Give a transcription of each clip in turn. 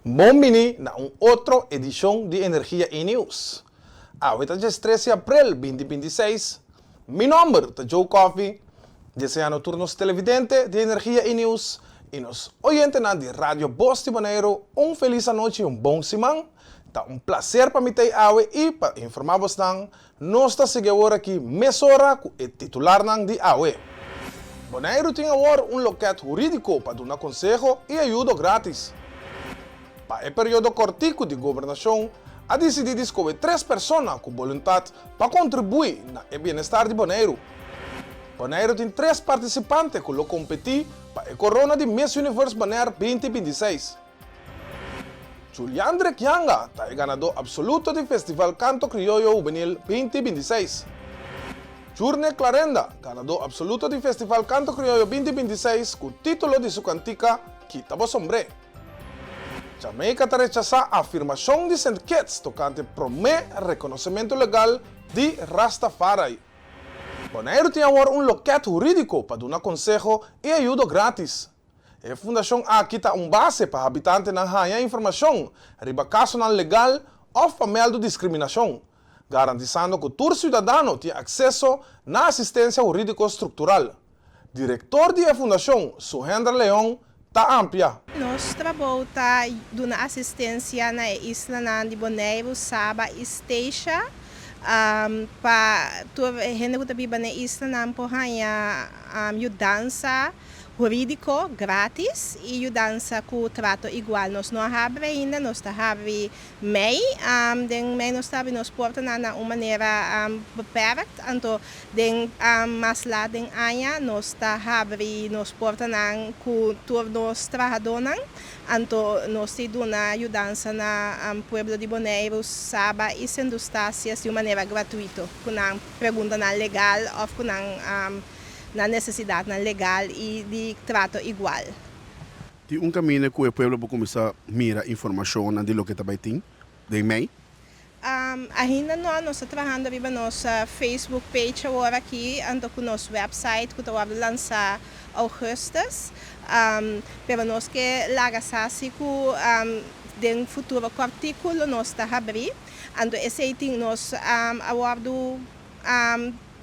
Bon bini na un otro edishon di Energia i News. Awe ta 13 di aprel 2026. Mi nòmber ta Joe Coffey. Deseando tur nos televidente di Energia i News i nos oyentenan di Radio Bos di Boneiru un felis anochi i un bon siman. Ta un plaser pa mi ta awe i pa informá bosnan. Nos ta sigui awor aki mesora ku e titularnan di awe. Boneiru tin awor un loket hurídiko pa duna konseho i ayudo grátis. Pa e periodo kòrtiku di gobernashon a disidí di skohe tres persona ku boluntat pa kontribuí na e bienestar di Boneiru. Boneiru tin tres partisipante ku lo kompetí pa e korona di Miss Universe Bonaire 2026. Juliandre Kianga ta e ganadó apsoluto di Festival Kanto Krioyo Hubenil 2026. Jurne Clarenda, ganadó apsoluto di Festival Kanto Krioyo 2026 ku título di su kantika Kita Bo Sombré. Jamaica ta rechasá afirmashon di St. Kitts tokante promé rekonosementu legal di Rastafari. Boneiru tin awor un loket hurídiko pa duna konseho i ayudo grátis. E fundashon aki ta un base pa habitantenan haña informashon riba kasonan legal òf pa mèldu diskriminashon, garantisando ku tur siudadano tin akseso na asistensia hurídiko struktural. Direktor di e fundashon, Suhendra Leon, ta amplia. Nos trabou ta duna asistensia na e islanan di Boneiru, Saba i Statia pa tur hende ku ta biba na e islanan por haña yudansa hurídiko grátis i yudansa ku trato igual. Nos no a habri ainda, nos ta habri mei. Den mei nos ta habri nos portanan na un manera beperkt, anto den mas lat den aña nos ta habri nos portanan ku tur nos trahadónan, anto nos ta duna yudansa na pueblo di Boneiru, Saba i Sint Eustatius di un manera gratuito ku nan preguntanan legal òf ku nan nan nesesidatnan legal i di trato igual. Tin un kaminda ku e pueblo por kuminsá mira informashonnan di loke ta bai tin den mei? Ainda no, nos ta trahando riba nos Facebook page awor aki, anto ku nos website ku ta wòrdu lansá ougùstùs. Pero nos ke laga sa si ku den futuro kòrtiku lo nos ta habrí. Anto esei tin nos a wòrdu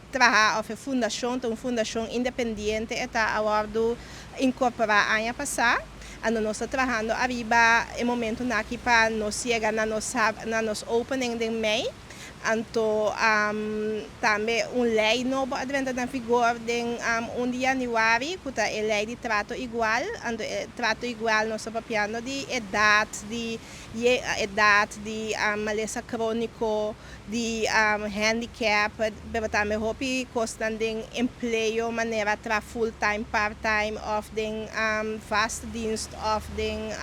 traha òf e fundashon ta un fundashon independiente, e ta a wòrdu inkorporá aña pasá. Anto nos ta trahando ariba e momentunan aki pa nos yega na nos opening den mei. Anto tambe un lei nobo a drenta na vigor den 1 di yanüari, ku ta e lei di trato igual. Anto e trato igual, nos ta papiando di edat, di malesa króniko, di handicap, pero tambe hopi kosnan den empleo, manera tra full time, part time òf den vaste dienst òf den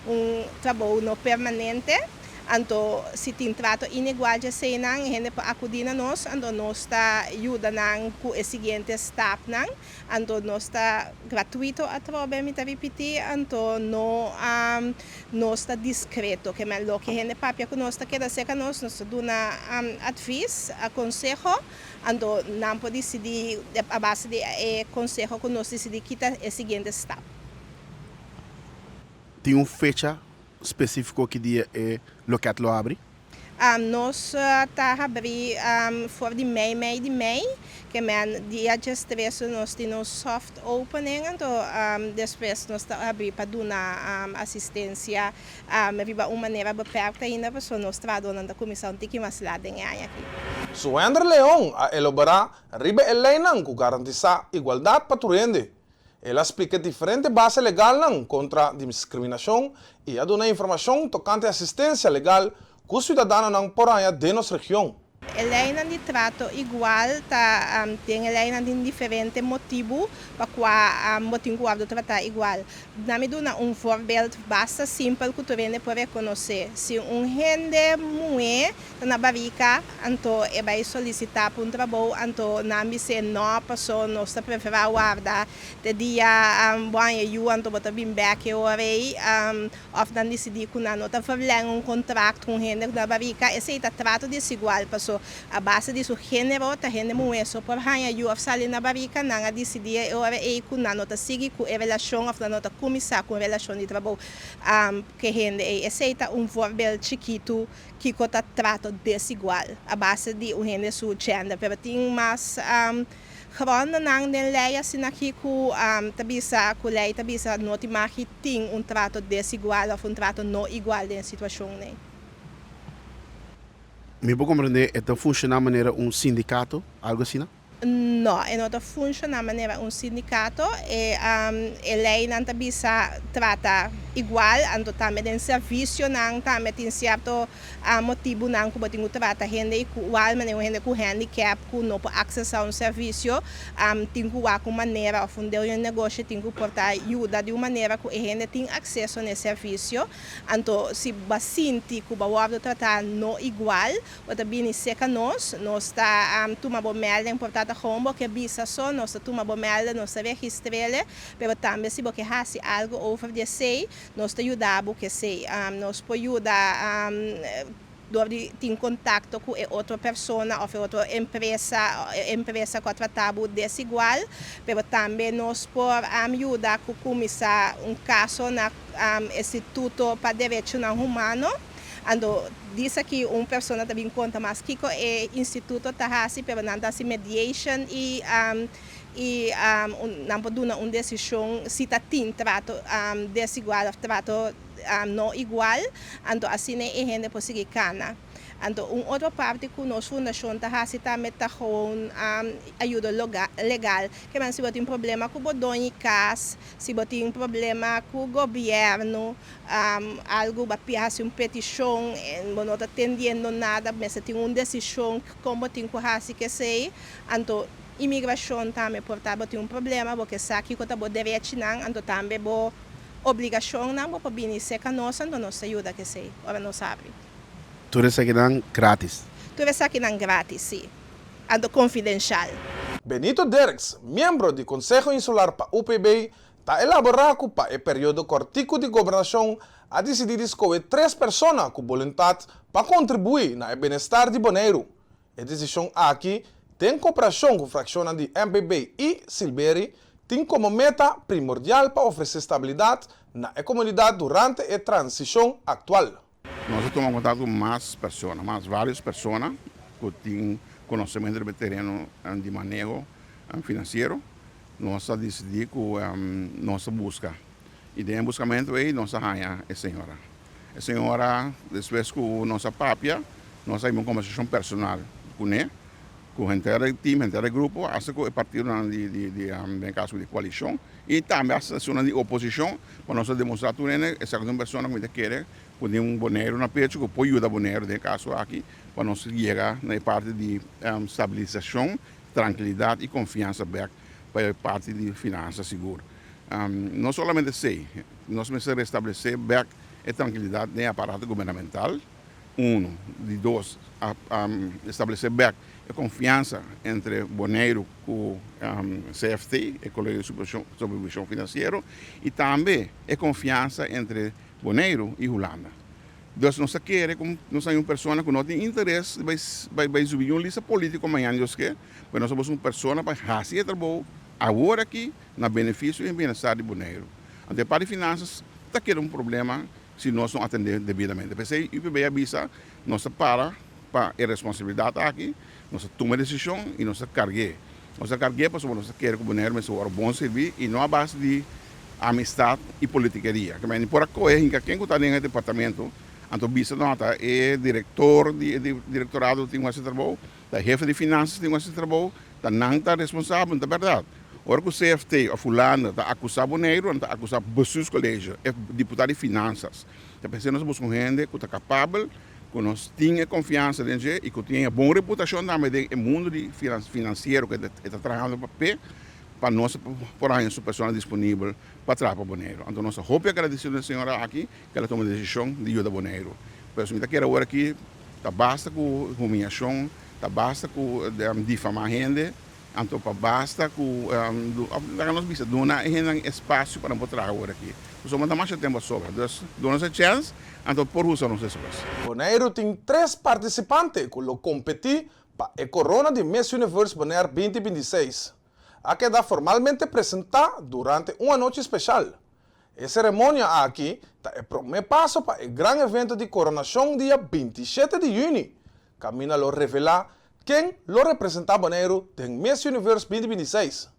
un trabou no permanente. Anto si tin trato inigual di eseinan, hende por akudí na nos, anto nos ta yuda nan ku e siguiente stapnan. Anto nos ta gratuito atrobe, mi ta ripití, anto no nos ta diskreto, ke men loke hende papia ku nos ta keda serka nos. Nos ta duna advis, konseho, anto nan por disidí a base di e konseho ku nos disidí ki ta e siguiente stap. Tin un fecha spesífiko ki dia e loket lo habri? Nos ta habri for di mei mei di mei, ke men dia 13 nos tin nos soft opening, anto despues nos ta habri pa duna asistensia riba un manera beperkt ainda, pasobra nos trahadónan ta kuminsá un tiki mas lat den e aña aki. Suhendra Leon a elaborá riba e leinan ku garantisá igualdat pa tur hende. El a splika diferente base legalnan kontra diskriminashon i a duna informashon tokante asistensia legal ku siudadanonan por haña den nos region. E leinan di trato igual ta tin e leinan tin diferente motibu pa kua bo tin ku wòrdu tratá igual. Laga mi duna un voorbeeld basta simpel ku tur hende por rekonosé. Si un hende muhé ta na barika, anto e bai solisitá pa un trabou, anto nan bis'é no, paso nos ta preferá warda te dia bo haña yu, anto bo ta bin bèk e ora ei, òf nan disidí ku nan no ta verleng un kontrakt ku un hende ku na barika, esei ta trato desigual, paso Paso a base di su género ta hende muhé so por haña yu òf sali na barika, nan a disidí e ora ei ku nan no ta sigui ku e relashon òf nan no ta kuminsá ku un relashon di trabou ku e hende ei. Esei ta un voorbeeld chikitu kiko ta trato desigual a base di un hende su gender. Pero tin mas grondonan den lei asina aki ku ta bisa ku lei ta bisa no tin magi tin un trato desigual òf un trato no igual den e situashon ei. Mi por comprende e ta funciona manera un sindicato, algo asina? No, e no ta funciona manera un sindicato. E e leynan ta bisa trata igual, anto tambe den servicionan tambe tin cierto motibunan cu bo tin cu trata hende igual, manera un hende cu handicap cu no por accesa un servicio, tin cu wak un manera of un deo di un negoshi tin cu por ta yuda di un manera cu e hende tin acceso na e servicio. Anto si bo a sinti ku bo a wòrdu tratá no igual, bo ta bini serka nos, nos ta tuma bo mèlden por ta ta gewoon bo ke bisa so, nos ta tuma bo mèlden, nos ta registr'é, pero tambe si bo ke hasi algu over di esei, nos ta yuda bo ku esei. Nos por yuda dor di tin kontakto ku e otro persona òf e otro empresa, e empresa ku a trata bo desigual, pero tambe nos por yuda ku kuminsá un kaso na Instituto pa Derechonan Humano. Anto disa ki un persona ta bin konta mas kiko e instituto ta hasi, pero nan ta hasi mediation i i nan por duna un desishon si ta tin trato desigual òf trato no igual, anto asina e hende por sigui kana. Anto un otro parti ku nos fundashon ta hasi tambe ta gewoon ayudo legal. Ke men si bo tin problema ku bo doñi kas, si bo tin problema ku gobièrnu, algu bo a pia hasi un petishon, bo no ta tendiendo nada, mester tin un desishon kon bo tin ku hasi kesei, anto imigrashon tambe por ta bo tin un problema, bo ke sa kiko ta bo derechinan, anto tambe bo Obligashonnan bo por bini serka nos anto nos ta yuda kesei ora nos habri. Tur esakinan gratis? Tur esakinan gratis, si. Anto konfidenshal. Benito Dirks, miembro di Konseho Insular pa UPB, ta elaborá ku pa e periodo kòrtiku di gobernashon a disidí di skohe tres persona ku boluntat pa kontribuí na e benestar di Boneiru. E desishon aki, den koperashon ku frakshonnan di MPB i Silberi, tin komo meta primordial pa ofresé stabilidat na e komunidat durante e transishon aktual. Nos a tuma kontakto ku mas persona, mas vários persona ku tin konosementu riba e tereno di maneho finansiero. Nos a disidí ku nos ta buska i den e buskamentu ei nos a haña e señora. E señora despues ku nos a papia, nos a hiba un kombersashon personal kuné, ku henter e tim, henter e grupo, asta ku e partidonan di di di den kaso di koalishon i tambe asta esunnan di oposishon pa nos a demostrá tur hende esaki ta un persona ku mi ta kere ku tin un Boneiru na pecho ku por yuda Boneiru den e kaso aki pa nos yega na e parti di stabilisashon, trankilidat i konfiansa bèk pa e parti di finansa sigur. No solamente esei, nos mester restablesé bèk e trankilidat den e aparato gubernamental, unu. Di dos, establesé bèk e konfiansa entre Boneiru ku CFT, e Kolegio di Supervishon Finansiero, i tambe e konfiansa entre Boneiru i Hulanda. Dus nos ta kere ku nos ta un persona ku no tin interes di bai bai subi un lista polítiko mañana Dios ke, pero nos ta busca un persona pa hasi e trabou awor aki na benefisio i bienestar di Boneiru. Anto e parti di finansas ta keda un problema si nos no atendé debidamente. P'esei UPB a bisa nos ta para pa e responsabilidat aki, nos ta tuma e desishon i nos ta karg'é. Nos ta karg'é pasobra nos ta kere ku Boneiru mester wòrdu bon sirbí i no a base di amistat i politikeria. Ke men por a kohe hinka ken ku ta den e departamento, anto bisa no ta e direktor di e direktorado tin ku hasi trabou, ta hefe di finansas tin ku hasi trabou, ta nan ta responsabel, no ta bèrdat. Ora ku CFT òf Hulanda ta akusá Boneiru, nan ta akusá Bestuurscollege, e diputado di finansas. Ta p'esei nos a buska un hende ku ta kapabel, ku nos tin e konfiansa den dje i ku tin e bon reputashon tambe den e mundu di finansiero ku e ta trahando pa p'e, pa nos por haña su persona disponibel pa traha pa Boneiru. Anto nos ta hopi agradesido na e señora aki ku el a tuma e desishon di yuda Boneiru. Pero si mi ta kere awor aki ta basta ku humiashon, ta basta ku difamá hende. Anto pa basta ku laga nos bisa duna e hendenan espasio pa nan por traha awor aki. Pasobra no ta masha tempu a sobra. Dus duna nos e chèns, anto por usa nos despues. Boneiru tin tres partisipante ku lo kompetí pa e korona di Miss Universe Bonaire 2026. A keda formalmente presentá durante un anochi speshal. E seremonia aki ta e promé paso pa e gran evento di koronashon dia 27 di yüni, kaminda lo revelá ken lo representá Boneiru den Miss Universe 2026.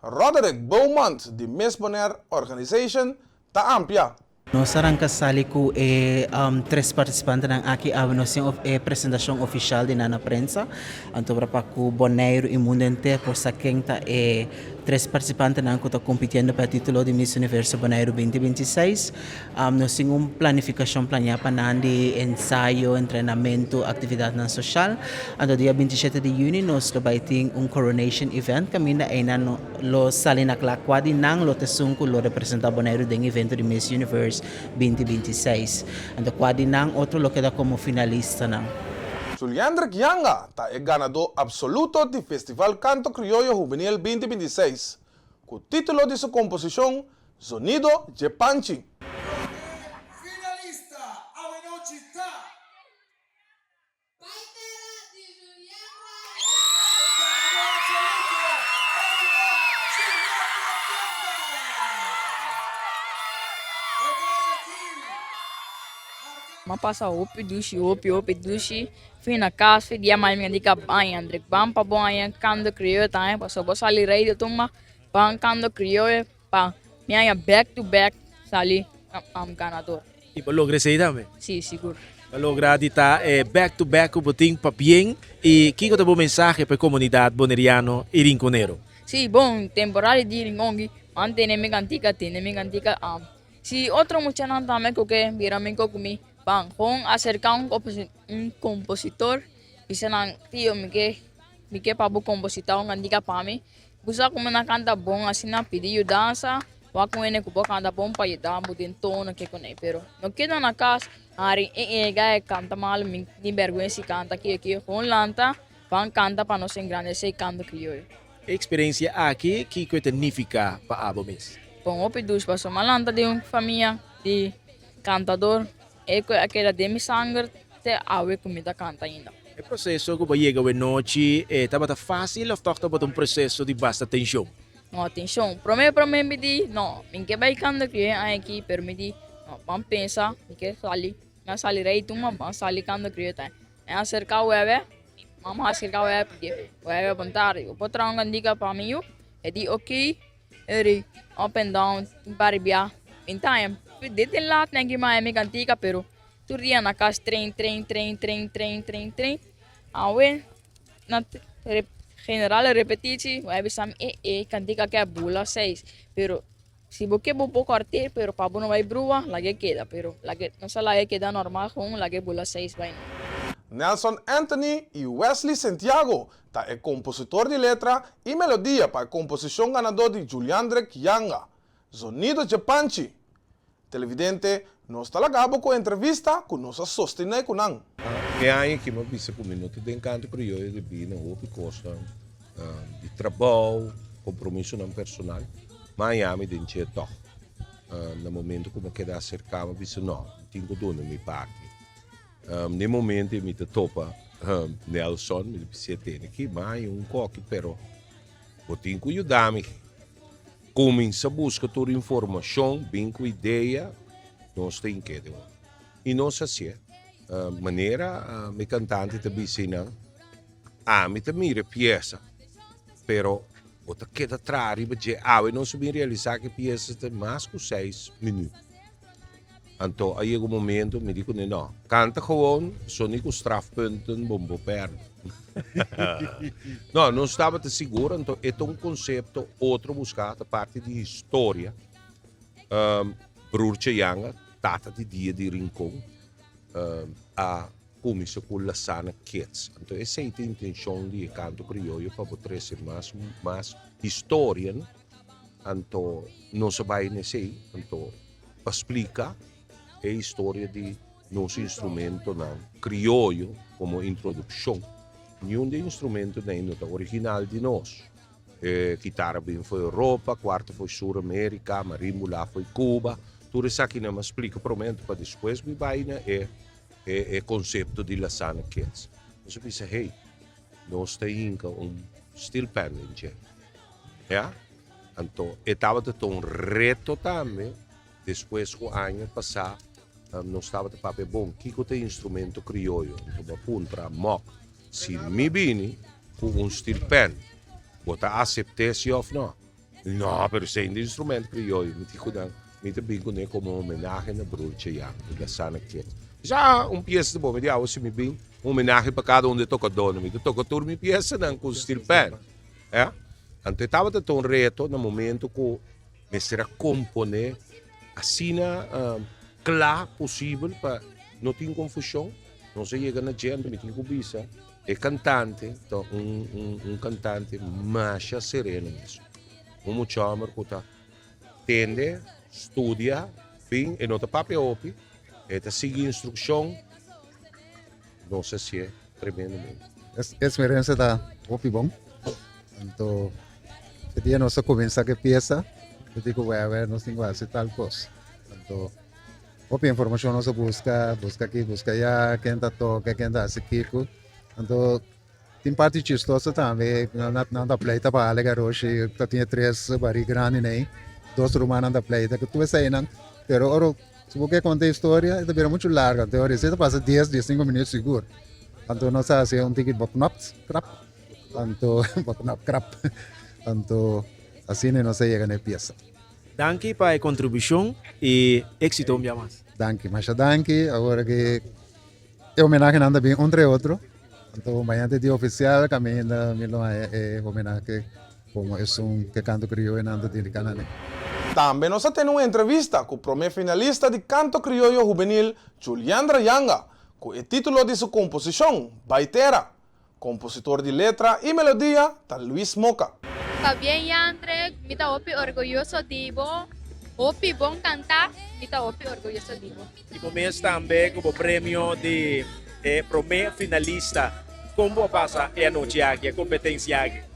Roderick Beaumont di Miss Bonaire Organization ta amplia. Nos a ranka sali ku e tres partisipantenan aki awe nos tin e presentashon ofishal di nan na prensa. Anto ora pa ku Boneiru i mundu henter por sa ken ta e tres partisipantenan ku ta kompitiendo pa e titulo di Miss Universo Boneiru 2026. Nos tin un planifikashon planiá pa nan di ensayo, entrenamentu, aktividatnan soshal. Anto dia 27 di yüni nos lo bai tin un coronation event kaminda einan lo sali na kla kua di nan lo ta esun ku lo representá Boneiru den evento di Miss Universe 2026. Anto kua di nan otro lo keda komo finalistanan. Juliandrick Yanga ta e ganadó apsoluto di Festival Kanto Krioyo Hubenil 2026, ku título di su komposishon Zonido dje Panchi. Finalista awenochi ta. Bai tera di Juliandra. Ganador absoluto e ruman Juliandra Yanga. E gai aki marca. M'a pasa hopi dushi, hopi, hopi dushi. Fui na kas, fui dia mai mi a di ka baña, André. Ban pa baña, kando krioyo ta haña, pasobra bo sali radio tuma, ban kando krioyo pa mi haña back to back sali ganador. I bo logra esei tambe? Sí, sigur. Bo logra di ta e back to back ku bo tin pabien. I kiko ta bo mensahe pa e komunidat boneriano i rinkonero? Sí, bon, temporada di Rincon ki mantene mi kantika, tene mi kantika. Si otro muchanan tambe ku ke bira mi ku mi, ban kon aserka un kompositor, bisa nan, Tio, mi ke mi ke pa bo kompositá un kantika pa mi. Bo sa kuma nan kanta bon asina, pidi yudansa. Wak un hende ku por kanta bon pa yuda bo den tono ke kuné, pero no keda na kas hari e e gai kanta malu mi tin bèrgwensa di kanta aki aki gewoon lanta ban kanta pa nos engrandesé kanto krioyo. E eksperensia aki kiko e ta nifiká pa abo mes? Bon hopi dushi pasobra mi a lanta den un famia di kantador e ku a keda den mi sanger te awe ku mi ta kanta ainda. E proseso ku bo a yega awenochi e tabata fásil òf tòg tabata un proseso di basta tenshon? No, atencion. Prome prome mi di, no, mi ke bai kanda ku e aña aki, pero mi di, no, ban pensa, mi ke sali. Mi a sali rei tuma, ban sali kanda ku e ta. Mi a aserka webe, mama a aserka webe pidi, webe bon tardi, bo por traha un kandika pa mi yu? E di, ok, e ri up and down, un par di bia. Mi ta haña, desde lat mi a kima haña mi kantika, pero tur dia na kas train, train, train, train, train, train, train. Awe. Na general repetitie bo a bisa mi e e kantika ke a bula seis pero si bo ke bo por kòrt'é pero pa bo no bai brua lag'é keda pero lag'é nos a lag'é keda normal gewoon lag'é bula seis bai no. Nelson Anthony i Wesley Sentiago ta e kompositor di letra i melodia pa e komposishon ganadó di Juliandrick Yanga, Zonido dje Panchi. Televidente, nos ta laga bo ku entrevista ku nos a sostené ku nan. E aña aki mi a bisa ku mi no ta den kanto krioyo debí na hopi kosnan di trabou, kompromisonan personal, ma aña mi den dje tòg. Na momento ku mi a keda aserká mi a bisa no, mi tin ku duna mi parti. Na e momento ei mi ta topa Nelson, mi ta bisa e tene ki mi a haña un koki pero bo tin ku yuda mi. Kuminsá buska tur informashon, bin ku idea, nos ta ink'e den un. I nos hasié. Manera mi kantante ta bisa einan, ami ta mira e piesa, pero bo ta keda traha riba dje. Awe nos a bin realisá ku e piesa ta mas ku seis minüt. Anto a yega un momento mi di kuné, no, kanta gewoon, so ni ku strafpunten bo bo pèrdè. No, nos tabata sigur, anto e ta un konsepto otro buská, ta parti di historia. Broertje Janga, tata di Dia di Rincon, a kuminsá ku Lasana Kids. Anto esei ta intenshon di e kanto krioyo pa bo trese mas mas historia. Anto nos a bai n'esei, anto pa splika e historia di nos instrumentonan krioyo komo introdukshon. Niun di e instrumentonan ei no ta original di nos. E kitara bin fo'i Europa, kuarta fo'i Sur Amerika, marimbula fo'i Cuba. Tur esakinan mi a splika promé anto pa despues mi bai na e e konsepto di Lasana Kids. Nos a bisa, hey, nos ta hinka un steel pan den dje. Ya? Anto e tabata ta un reto tambe despues ku aña pasá nos tabata papia, bon, kiko ta instrumento krioyo? Anto bo a puntra Mok, si mi bini ku un steel pan, bo ta asept'é si òf no? No, pero esei no ta instrumento krioyo. Mi di ku nan, mi ta bin kuné komo homenahe na Broer Cheyang, di Lasana Kids. Mi di, ah, un piesa ta bon. Mi di, awo si mi bin, un homenahe pa kada un di e tokadónan. Mi ta toka tur mi piesanan ku steel pan. Ya. Anto e tabata ta un reto na momento ku mester a komponé asina kla posibel pa no tin konfushon. Nos a yega na dje, anto mi tin ku bisa e kantante ta un un un kantante masha sereno mes. Un mucha hòmber ku ta tende, studia, fin, e no ta papia hopi, e ta sigui instrukshon. Nos a hasié tremendamente. E experiencia ta hopi bon. Anto e dia nos a cuminsa cu e pieza, mi di cu wewe nos tin cu haci tal cos. Anto hopi informacion nos a busca, busca aki, busca aya, ken ta toca, ken ta haci kico. Anto tin parti chistoso tambe, nan ta pleita pa hala e garoshi, ta tin e tres bari grandi nei, dos rumannan ta pleita cu tur eseinan, pero ora Si bo ke konta e historia e ta bira muchu largu anto ora esei ta pasa dies dies sinku minuut sigur anto nos a hasi un tiki boknop krap anto boknop krap anto asina nos a yega na e piesa. Danki pa e kontribushon i éksito un bia mas. Danki masha danki awor ke e homenahenan ta bin un tra e otro anto mañana ta e dia ofisial kaminda mi lo haña e homenahe. Como esun ke Canto Crioyonan ta dedica na ne. Tambe nos a tene un entrevista ku prome finalista di Canto Crioyo Hubenil Juliandra Janga ku e titulo di su komposishon Bai Tera. Kompositor di letra i melodia ta Luis Moca. Pabien Yandre, mi ta hopi orguyoso di bo, hopi bon kanta, mi ta hopi orguyoso di bo. I bo mes tambe ku bo premio di e prome finalista. Kon bo a pasa e anochi aki, e kompetensia aki?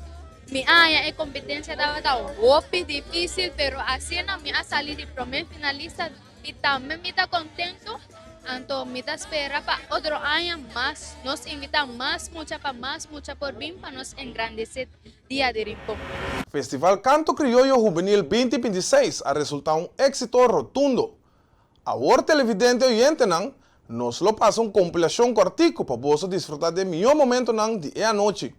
Mi a haña e kompetensia tabata hopi difísil, pero asina mi a sali di prome finalista i tambe mi ta kontentu. Anto mi ta spera pa otro aña mas nos invitá mas mucha pa mas mucha por bin pa nos engrandesé Dia di Rincon. Festival Kanto Krioyo Hubenil 2026 a resultá un éksito rotundo. Awor televidente oyentenan, nos lo pasa un kompilashon kòrtiku pa boso disfrutá di e mihó momentonan di e anochi.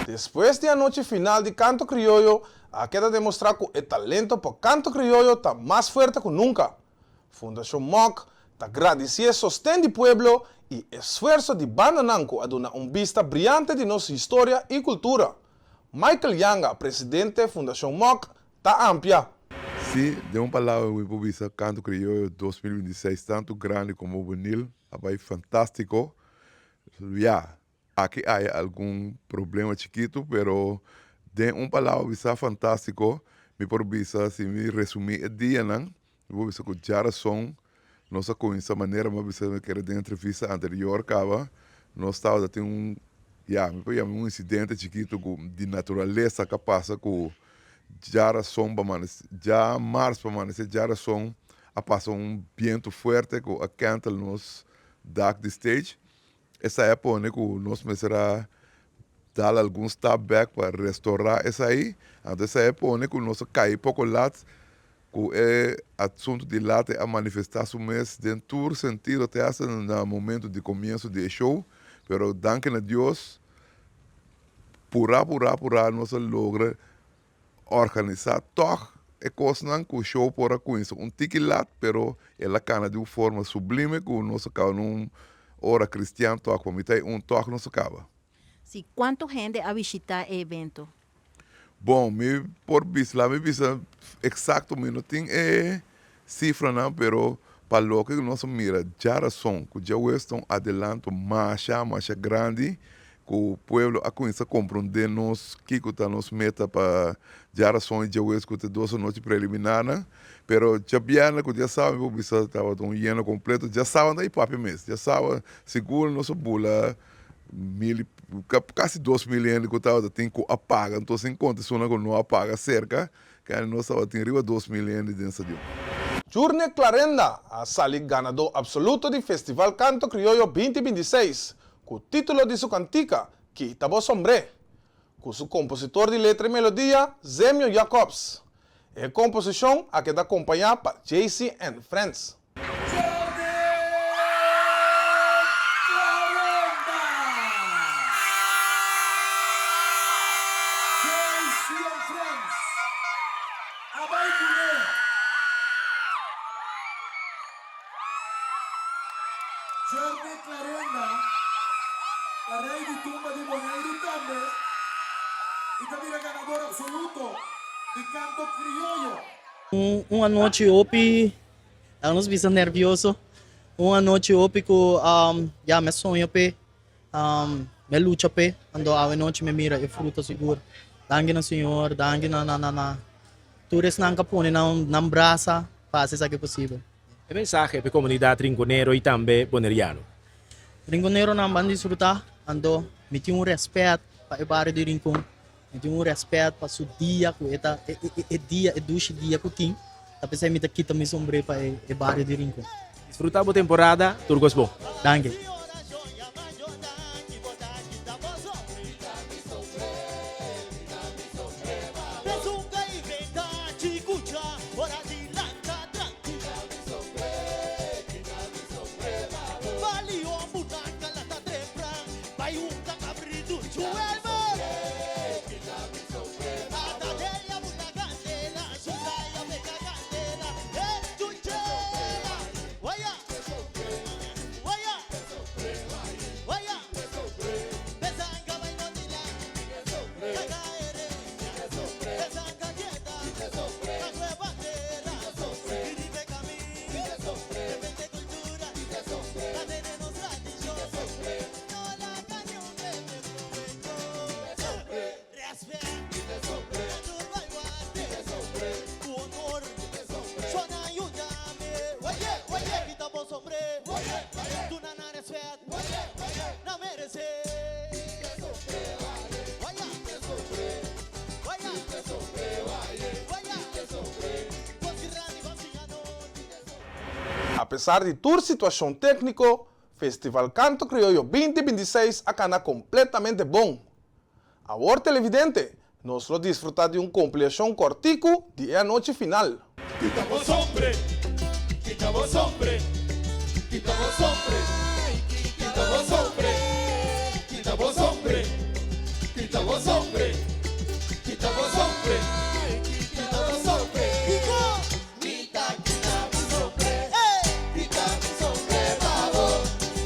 Despues di anochi final di Kanto Krioyo a keda demostrá ku e talento pa kanto krioyo ta mas fuerte ku nunka. Fundashon Mok ta gradisí e sosten di pueblo i esfuerso di bandanan ku a duna un bista briante di nos historia i kultura. Michael Yanga, presidente Fundashon Mok, ta ampia. Sí, den un palabra mi por bisa Kanto Krioyo 2026 tantu grandi komo bonil a bai fantástiko. Ya, Aki aya algun problema chikitu, pero den un palabra bisa fantástiko, mi por bisa si mi resumí e dianan, mi por bisa ku djarason nos a kuminsá manera mi a bisa mi kere den entrevista anterior kaba, nos tabata tin un, ya, mi por yama un insidente chikitu ku di naturalesa ku a pasa ku djarason pa manesé, djamars pa manesé djarason a pasa un bientu fuerte ku a kèntel nos dak di stage. Esei a pone ku nos mester a dal algun stap bèk pa restorá esei. Anto esei a pone ku nos a kai poko lat, ku e asuntu di lat a manifestá su mes den tur sentido te asta na momentu di komienso di e show. Pero danki na Dios, purá purá purá nos a logra Organisá tòg e kosnan ku show por a kuminsá un tiki lat, pero el a kana di un forma sublime ku nos a kaba na un ora kristian tòg pa mitá i un tòg nos a kaba. Sí, kuantu hende a bishitá e evento? Bon, mi por bisa, laat mi bisa eksakto, mi no tin e sifranan, pero pa loke ku nos a mira djarason ku djawees ta un adelanto masha masha grandi ku pueblo a kuminsá komprondé nos kiko ta nos meta pa djarason i djawees ku ta e dos anochi preliminarnan. Pero djabièrnè ku djasaba mi por bisa tabata un yeno kompleto. Djasaba no ta i papia mes, djasaba sigur nos a bula mil i kasi 2000 hende ku tabata tin ku a paga, entonces sin konta esunnan ku no a paga serka. Kende nos tabatin riba 2000 hende den stadion. Jurne Clarenda a sali ganadó absoluto di Festival Canto Criollo 2026 ku título di su kantika Kita bo sombré, ku su kompositor di letra i melodia Zemio Jacobs. E komposishon a keda kompañá pa JC and Friends. Jorge Clarenda ta rei di tumba di Boneiru tambe i ta bira ganador absoluto di Canto Crioyo. Un anochi hopi, laga nos bisa nervioso, un anochi hopi ku ya mi a soña p'e, mi a lucha p'e, anto awe nochi mi a mira e fruta sigur. Danki na Señor, danki na na tur esnan ku a pone nan brasa pa hasi esaki posibel. E mensahe pa e komunidat rinkonero i tambe boneriano. Rinkoneronan ban disfrutá, anto mi tin un rèspèt pa e bario di Rincon. Mi tin un rèspèt pa su dia ku e ta e dia e dushi dia ku tin ta p'esei mi ta kita mi sombré pa e bario di Rincon. Disfruta bo temporada, tur kos bon. Danki. Apesar di tur situashon tékniko, Festival Canto Criollo 2026 a cana completamente bon. Awor televidente, nos lo disfruta di un compilacion cortico di e anochi final. Kita bo sombre, kita bo sombre, kita bo sombre, kita bo sombre, kita bo sombre, kita bo. sombré, kita bo sombré, kita bo sombré. Mi ta kita mi sombré, kita mi sombré pa bo.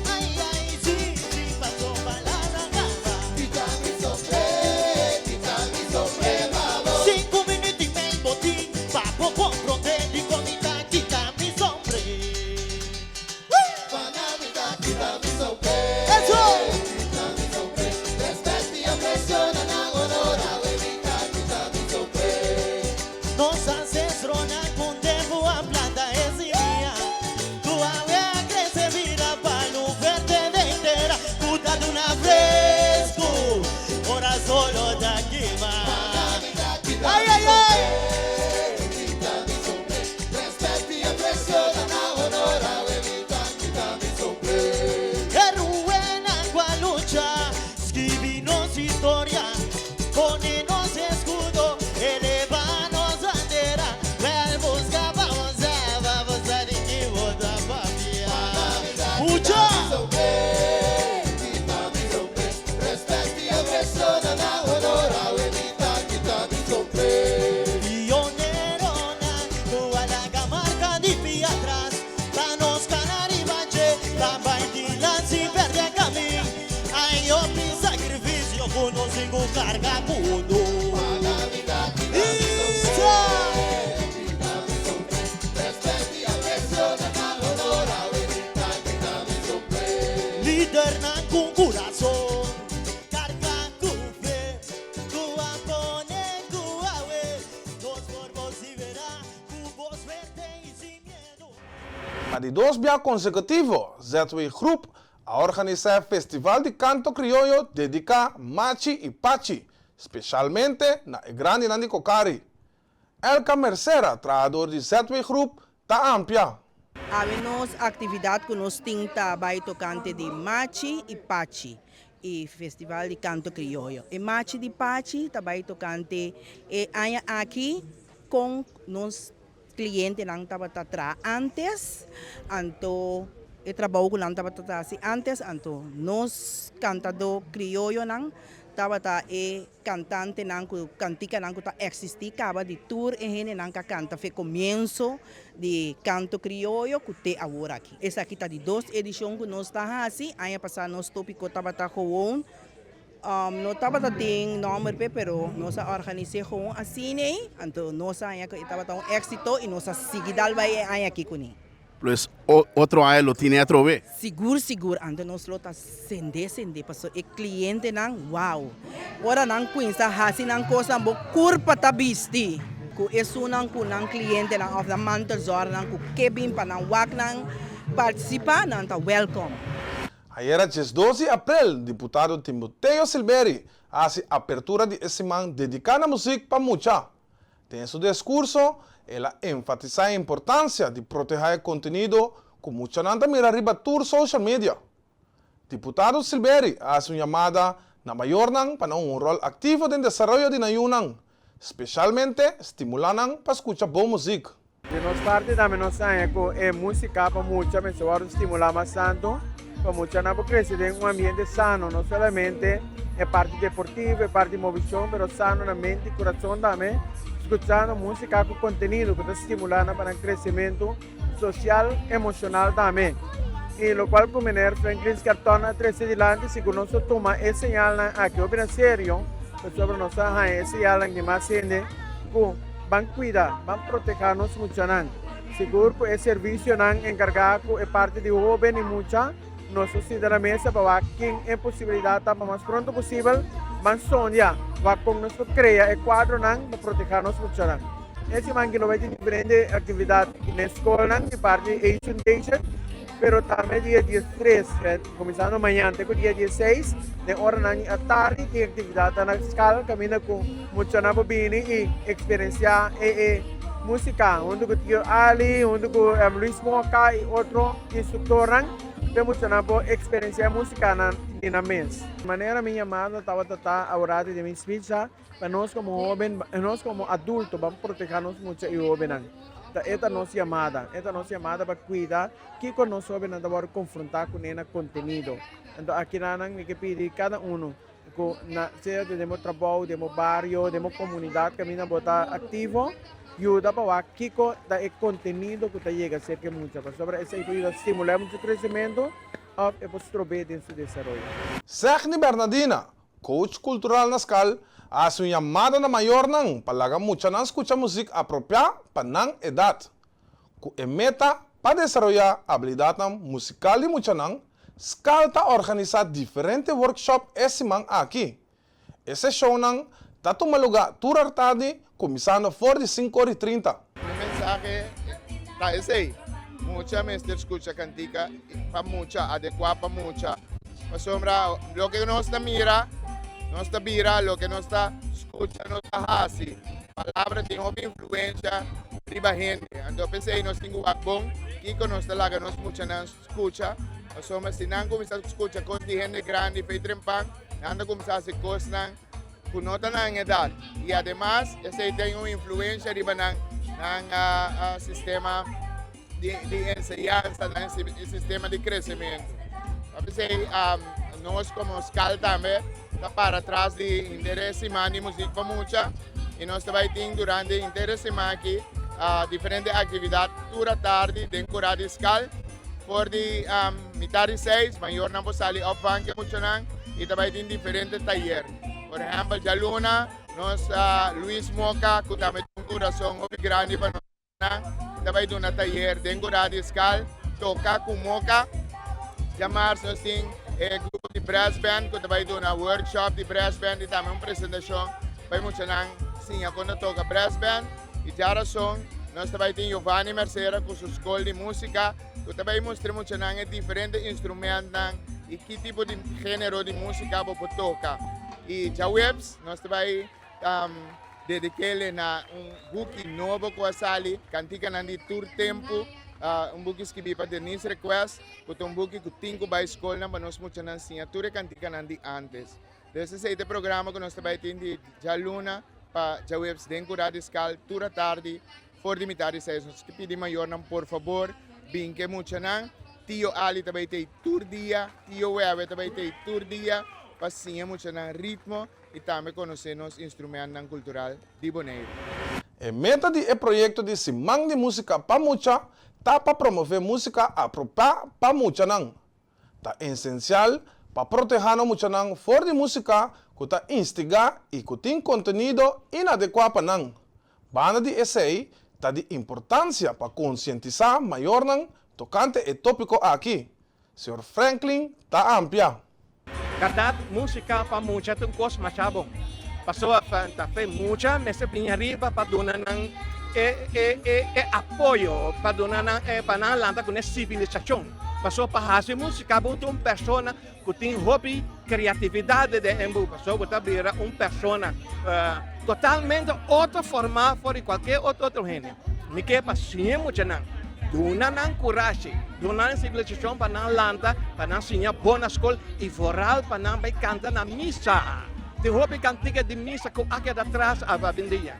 Ay, ay, sí, sí, paso palabra caba. Kita mi sombré, kita mi sombré pa bo. Cinco minuut y mei botin, pa bo comprende di con mi ta kita mi sombré. Nos ancestronan con tempo a planta e simia Cu awe a crece bira palu fuerte den tera Cu ta duna fresco ora solo ta kima Ay ay ay! Heruenan cu a lucha skibi nos historia, pone nos escudo, eleva nos bandera, Wel busca pa bo sa, pa bo sa di ki bo ta papia. Mucha! Pioneronan ku a laga marka di pia atras, ta nos kana riba dje, ta bai dilan sin pèrdè kamin. Ai hopi sakrifisio ku nos tin ku karga ku nos. Isa! Lidernan ku kurason karga ku fe. Ku a pone ku awe nos por posiberá ku bos fuerte i sin miedu. Pa di dos bia konsekutivo, ZW Groep a organisá e Festival di Kanto Krioyo dediká Machi i Pachi, speshalmente na e grandinan di Kokari. Elka Mercera, trahador di ZW Groep, ta ampia. Awe nos aktividat ku nos tin ta bai tokante di Machi i Pachi i Festival di Kanto Krioyo. E Machi di Pachi ta bai tokante e aña aki kon nos klientenan tabata traha antes, anto e trabou ku nan tabata ta hasi antes, anto nos kantadó krioyonan tabata e Kantantenan ku kantikanan ku ta eksistí kaba di tur e hendenan ku a kanta fe komienso di kanto krioyo ku te awor aki. Esaki ta di dos edishon ku nos ta hasi. Aña pasá nos tópiko tabata gewoon, no tabata tin nòmber p'e pero nos a organis'é gewoon asin'ei, anto nos a haña ku e tabata un éksito i nos a sigui dal bai e aña aki kuné. Pues otro aña lo tine atrobe. Sigur sigur anto nos lo ta sende sende paso e clientenan wow ora nan cuinsa haci nan cosnan bo curpa ta bisti cu esunnan cu nan clientenan of nan mantelzorgnan cu ke bin pa nan wak nan participa nan ta welcome. Ayera 12 di aprel, diputado Timoteo Silberi a hasi apertura di e siman dediká na muzik pa mucha. Den su deskurso, el a enfatisá e importansia di protehá e kontenido ku muchanan ta mira riba tur social media. Diputado Silberi a hasi un yamada na mayornan pa nan un ròl aktivo den desaroyo di nan yunan, speshalmente stimulá nan pa skucha bon muzik. Di nos parti tambe nos haña ku e músika pa mucha mester wòrdu stimulá mas tantu pa muchanan por krese den un ambiente sano, no solamente e parti deportivo, e parti movishon, pero sano na mente i kurason tambe, skuchando músika ku kontenido ku ta stimulá nan pa nan kresementu sosial, emoshonal tambe. I lokual ku Meneer Franklin Skerton a trese dilanti, sigur nos ta tuma e señalnan aki hopi na serio, pasobra nos ta haña e señalnan di mas hende ku Ban cuida, ban proteha nos muchanan. Sigur cu e servicionan encarga cu e parti di hoben y mucha, nos ta sinta na mesa pa wak ken e posibilidad ta pa mas pronto posibel ban sondia wak con nos por crea e cuadronan pa proteha nos muchanan. E siman aki lo bay tin diferente actividad na e scolnan di parti di Asian Nation. Pero tambe dia 13, kuminsando mañan te ku dia 16, den oranan di atardi tin aktividatnan na skal kaminda ku muchanan por bini i eksperensiá e e músika huntu ku Tio Ali, huntu ku Luis Moca i otro instruktornan p'e muchanan por eksperensiá e músikanan di nan mes. Manera mi yamado tabata ta aworati den mi speech ta pa nos komo hóben, nos komo adulto ban protehá nos mucha i hóbennan. Ta e ta nos yamada. E ta nos yamada pa kuida kiko nos hóbennan ta wòrdu konfrontá kuné na kontenido. Anto akinanan mi ke pidi kada unu, ku na sea den bo trabou, den bo bario, den bo komunidat kaminda bo ta aktivo, yuda pa wak kiko ta e kontenido ku ta yega serka e mucha pasobra esei por yuda stimulá e mucha su kresementu òf e por strob'é den su desaroyo. Segni Bernadina, coach kultural na skal, a hasi un yamada na mayornan pa laga muchanan skucha muzik apropiá pa nan edat. Ku e meta pa desaroyá abilidatnan musikal di muchanan, Skal ta organisá diferente workshop e siman aki. E seshonnan ta tuma lugá tur artardi kuminsando for di sinku ora i 30. Mi mensahe ta esei, mucha mester skucha kantika pa mucha, adekuá pa mucha. Pasobra loke nos ta mira, nos ta bira, loke nos ta skucha, nos ta hasi. Palabra tin hopi influensha riba hende. Anto p'esei nos tin ku wak bon kiko nos ta laga nos muchanan skucha. Pasobra si nan kuminsá skucha kos di hende grandi fei trempan, nan ta kuminsá hasi kosnan ku no ta nan edat. I ademas esei tin un influensha riba nan nan sistema di di enseñansa, nan sistema di kresementu. P'esei nos komo skal tambe ta para tras di henter e siman di muzik pa mucha i nos ta bai tin durante henter e siman aki diferente aktividat tur atardi den kura di skal. For di mitar di seis mayornan por sali opvang ke muchanan i ta bai tin diferente tayer. Por ehèmpel djaluna nos Luis Moca ku tambe tin un kurason hopi grandi pa nos. Nan ta bai duna tayer den Kurá di Skal, toka ku moka. Djamars nos tin e grupo di brass band ku ta bai duna workshop di brass band i tambe un presentashon pa e muchanan siña kon ta toka brass band. I djarason nos ta bai tin Giovanni Mercera ku su skol di músika ku ta bai mustra e muchanan e diferente instrumentnan i ki tipo di género di músika bo por toka. I djaweps nos ta bai Dedik'é na un buki nobo ku a sali, Kantikanan di Tur Tempu, un buki skibí pa Denise Request, ku ta un buki ku tin ku bai skolnan pa nos muchanan siña tur e kantikanan di ántes. Dus esei ta e programa ku nos ta bai tin di djaluna pa djaweps den Kurá di Skal tur atardi for di mitar di seis. Nos ta pidi mayornan por fabor bin ku e muchanan. Tio Ali ta bai t'ei tur dia, Tio Wewe ta bai t'ei tur dia pa siña muchanan ritmo. i tambe konosé nos instrumentnan kultural di Boneiru. E meta di e proyekto di Siman di Músika pa Mucha ta pa promové músika apropiá pa muchanan. Ta esensial pa protehá nos muchanan for di músika ku ta instigá i ku tin kontenido inadekuá pa nan. Banda di esei, ta di importansia pa konsientisá mayornan tokante e tópiko aki. Señor Franklin ta amplia. Bèrdat, músika pa mucha ta un kos masha bon. Pasobra ta fe mucha mester bini ariba pa duna nan e e e e apoyo, pa duna nan e pa nan lanta ku e sivilisashon. Pasobra pa hasi músika bo ta un persona ku tin hopi kreatividat den e bo, pasobra bo ta bira un persona totalmente otro formá for di kualke otro otro hende. Mi ke pa siña muchanan, duna nan kurashi, duna nan sivilisashon pa nan lanta, pa nan siña bon na skol i vooral pa nan bai kanta na misa. Tin hopi kantika di misa ku a keda tras awendia.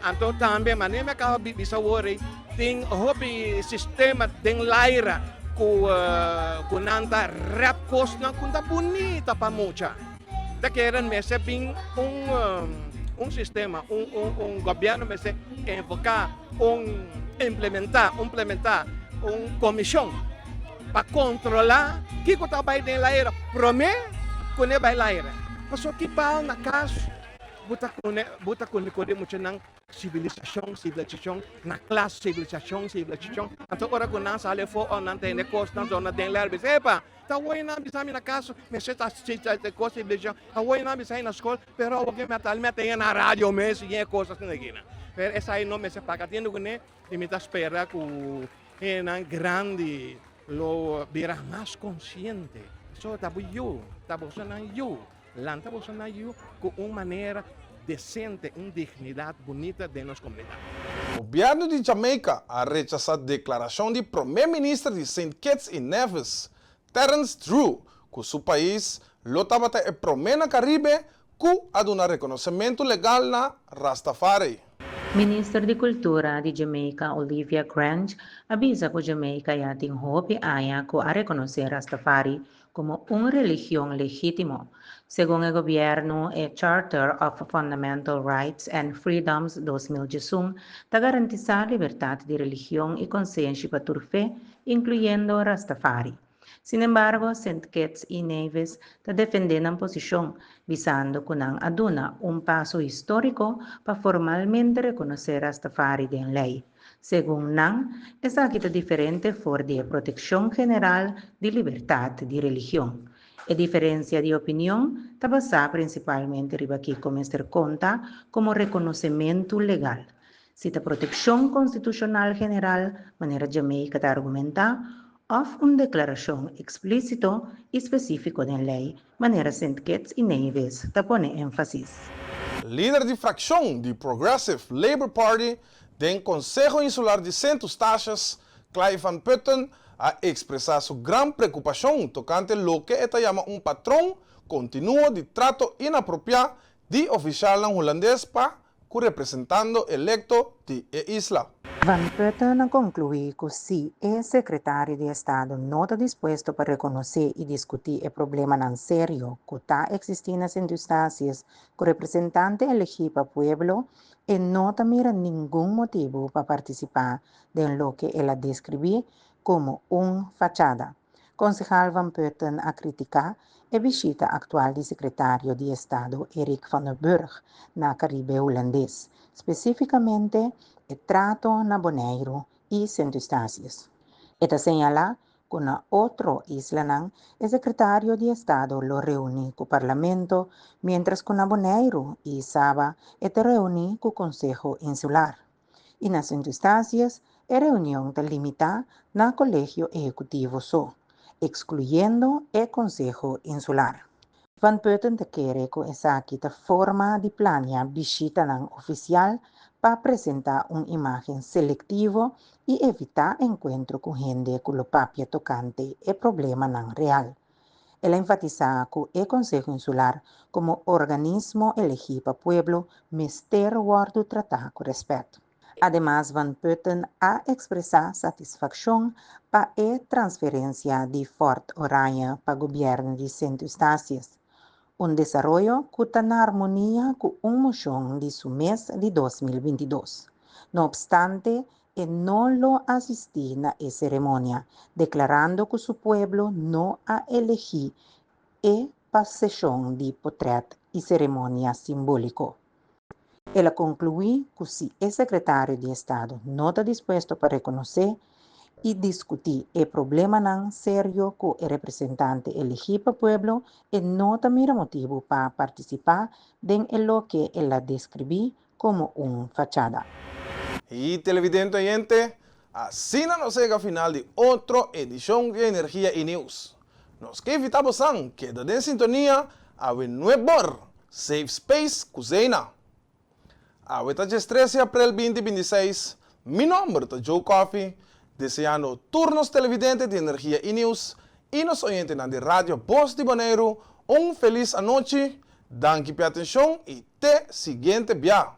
Anto tambe manera mi a kaba bisa awor ei, tin hopi sistema den laira ku ku nan ta rèp kosnan ku ta bunita pa mucha. Ta kere mester bin un un sistema, un un un gobierno mester enfoca un implementa implementa un comision pa controla kico ta bay den laira prome cu ne bay laira. Pasobra ki bal na cas bo ta cune bo ta cune cu e muchanan Sivilisashon, sivilisashon, na klas sivilisashon, sivilisashon. Anto ora ku nan sali afó o nan tende kosnan zona den lèr bisa, epa, ta awor nan bisa mi na kas, mester ta si kos sivilisashon, awor nan bisa na skol, pero awor ke mi a tal mi a tende na radio mes i e kos asina aki nan. Pero esei no mester paga tienda kuné i mi ta spera ku hendenan grandi lo bira mas konsiente. Pasobra ta bo yu, ta bosonan yu. Lanta boso na yu ku un manera desente, un dignidat bunita den nos komunidat. Gobièrnu di Jamaica a rechasá deklarashon di promé minister di Saint Kitts i Nevis, Terrence Drew, ku su pais lo tabata e promé na Karibe ku a duna rekonosementu legal na Rastafari. Minister di Kultura di Jamaica Olivia Grange a bisa ku Jamaica ya tin hopi aña ku a rekonosé Rastafari. komo un religion legítimo. Segun e gobièrnu, e Charter of Fundamental Rights and Freedoms 2011 ta garantisá libertat di religion i konsenshi pa tur fe, inkluyendo Rastafari. Sinembargo, Sint Kitts i Nevis ta defendé nan posishon, bisando ku nan a duna un paso históriko pa formalmente rekonosé Rastafari den lei. Segun nan, esaki ta diferente for di e protekshon general di libertat di religion. E diferensia di opinion ta basá prinsipalmente riba kiko mester konta komo rekonosementu legal, si ta protekshon konstitushonal general, manera Jamaica ta argumentá, òf un deklarashon eksplísito i spesífiko den lei, manera Sint Kitts i Nevis ta pone énfasis. Lider di frakshon di Progressive Labour Party den Konseho Insular di Sint Eustatius, Clay van Putten, a ekspresá su gran preokupashon tokante loke e ta yama un patron kontinuo di trato inapropiá di ofishalnan hulandes pa ku representando elekto di e isla. Van Putten a konkluí ku si e sekretario di estado no ta dispuesto pa rekonosé i diskutí e problemanan serio ku ta eksistí na Sint Eustatius ku representante elegí pa pueblo, e no ta mira ningun motibu pa partisipá den loke el a deskribí komo un fachada. Konsehal Van Putten a kritiká e bishita aktual di sekretario di estado Eric van der Burg na Karibe Hulandes, spesífikamente e trato na Boneiru i Sint Eustatius. E ta señalá ku na otro islanan e sekretario di estado lo reuní ku parlamento, miéntras ku na Boneiru i Saba e ta reuní ku Konseho Insular. I na Sint Eustatius e reunion ta limitá na Kolegio Ehekutivo so, ekskluyendo e Konseho Insular. Van Putten ta kere ku esaki ta forma di plania bishitanan ofisial pa presentá un imágen selektivo i evitá enkuentro ku hende ku lo papia tokante e problemanan real. El a enfatisá ku e Konseho Insular komo organismo elegí pa pueblo mester wòrdu tratá ku rèspèt. Ademas Van Putten a ekspresá satisfakshon pa e transferensia di Fort Oranje pa gobièrnu di Sint Eustatius, un desaroyo ku ta na armonia ku un moshon di su mes di 2022. No opstante, E no lo asistí na e seremonia, deklarando ku su pueblo no a elegí e pa seshon di potrèt i seremonia simbóliko. El a konkluí ku si e sekretario di estado no ta dispuesto pa rekonosé i diskutí e problemanan serio ku e representante elegí pa pueblo, e no ta mira motibu pa partisipá den e loke el a deskribí komo un fachada. Y televidente oyente, asina nos yega final di otro edicion di Energia y Nieuws. Nos ke invita bosan keda den sintonia awe nuebor, Safe Space cu Zeina. Awe ta diestres di april binti 26, mi nomber ta Joe Coffie, deseando tur nos televidente di Energia y Nieuws y nos oyentenan di Radio Bos di Boneiru un feliz anochi, danki p'e atencion y te siguiente bia!